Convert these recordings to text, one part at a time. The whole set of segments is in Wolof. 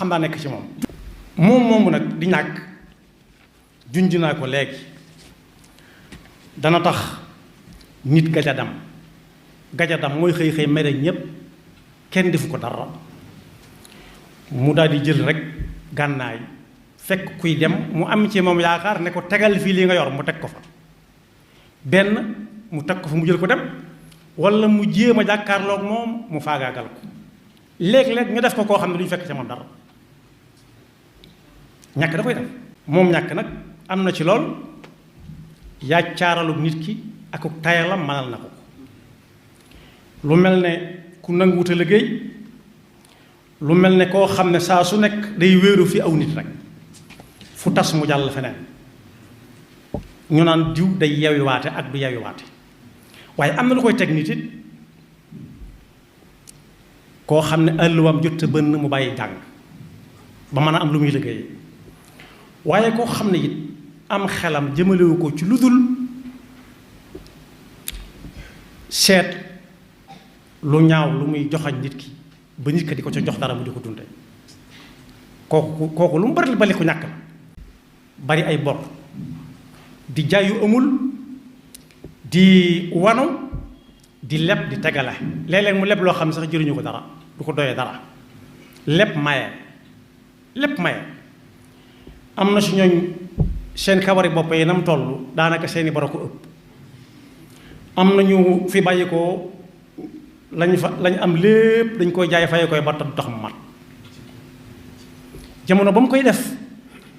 xam daa nekk ci moom moomu nag di ñàkk junj naa ko léegi dana tax nit gajadam mooy xëy mere ñépp kenn defu ko dara mu daal di jël rek gànnaay fekk kuy dem mu am ci moom yaakaar ne ko tegal fii li nga yor mu teg ko fa benn mu teg ko fa mu jël ko dem walla mu jéem a jàkkaarloog moom mu faagaagal ko léeg-léeg ñu def ko koo xam ne duñu fekk ci moom dara ñàkk da koy def moom ñàkk nag am na ci lool yàccaaralu nit ki ak tayalam manal na ko lu mel ne ku nanguwuta liggéey lu mel ne koo xam ne saa su nekk day wéeru fi aw nit rek fu tas mu jàll feneen ñu naan diw day yewi waate ak du yewi waate waaye am na lu koy teg nit it koo xam ne àlluwaam jot a bënn mu bàyyi jàng ba mën a am lu muy liggéey waaye koo xam ne it am xelam jëmalewu ko ci lu dul seet lu ñaaw lu muy joxañ nit ki ba nit ki di ko ca jox dara mu di ko dunde kooku lu mu bari ko ñàkk la bari ay bor di jaay yu amul di wanu di leb di tegale léeg-léeg mu leb loo xam ne sax jëriñu ko dara du ko doyee dara lépp maye am na si ñooñ seen kawari bopp yi nam toll daanaka seeni boro ko ëpp am na ñu fi bàyyi ko lañ am lépp dañ koy jaay faye koy batta du tax mu mat jamono ba mu koy def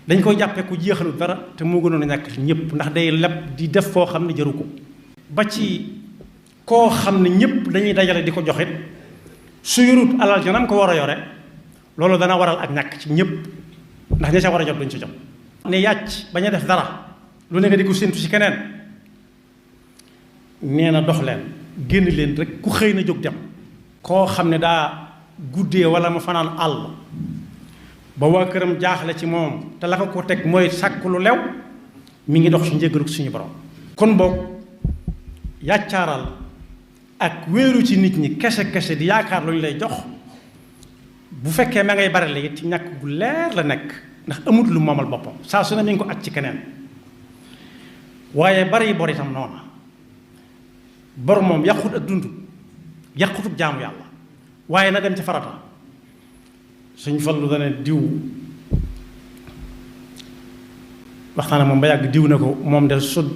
dañ koy jàppe ku jeexalu dara te moo gënoon a ñàkk ñëpp ndax day leb di def foo xam ne jëru ko ba ci koo xam ne ñëpp dañuy dajale di ko joxit su yorut alal janam ko war a yore loolu dana waral ak ñàkk ci ñëpp ndax ña ca war a jot duñ ci jot ne yàcc bañ a def dara lu ne nga di ko séntu ci keneen nee na dox leen génn leen rek ku xëy na jóg dem koo xam ne daa guddee wala mu fanaan àll ba waa këram jaaxle ci moom te la ko teg mooy sàkk lu lew mi ngi dox ci njëggalu suñu borom kon boog yàccaaral ak wéeru ci nit ñi kese di yaakaar lu ñu lay jox bu fekkee ma ngay bari la it ci ñàkk gu leer la nekk ndax amut lu moomal boppam saa su ne mi ngi ko ak ci keneen waaye bari bor itam noona bor moom yàqut ak dund yàqutub jaamu yàlla waaye na dem ci farata suñ fallu dana diw waxtaan moom ba yàgg diw na ko moom de su